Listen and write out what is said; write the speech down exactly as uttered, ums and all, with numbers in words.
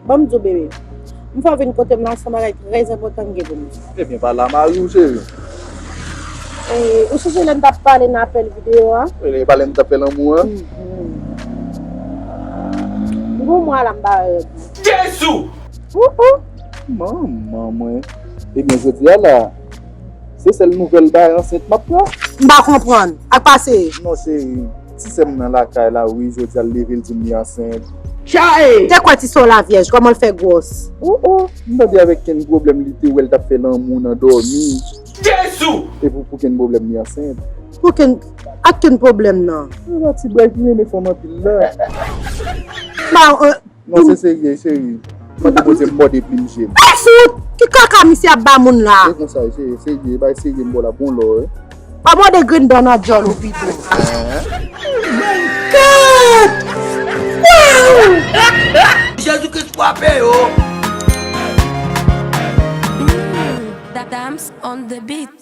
Ban m di w, bebe. M fè w vin kote m la, se yon bagay trè enpòtan m gen pou m di w. Ebyen, pale a mari w, cheri. E, ou sonje lè n t ap pale nan apèl videyo a? E pale n t ap fè lanmou an? M gon mwa la m pa wè. Jezi! Ou, ou. Manman mwen. Ebyen, jodi a la, se sèl nouvèl bay ansent m ap pran. M pa konprann. Ak pase. Non, cheri. Ti sè m nan lakay la, wi, jodi a l leve l di m li ansent. Te kwè ti sè w la vyèj, kòman l fè gwòs? Ou, ou. M tande avèk kenn pwoblèm li te wè l t ap fè lanmou nan dòmi. Jezi! E pou, pou kenn pwoblèm li ansent. Pou kenn, ak kenn pwoblèm nan? Se yon ti bway ki renmen fanm anpil la. Ba, euh, Non, se serye, cheri. Mande Bondye m bòde plim je m. Fout! Ki kaka misye ap ba moun la? Se konsa, se serye, bay serye m bò la bon lò, wi. Pa mande grenn dan nan djòl ou pito. Jezi Kris frape yo! Dams on the beat.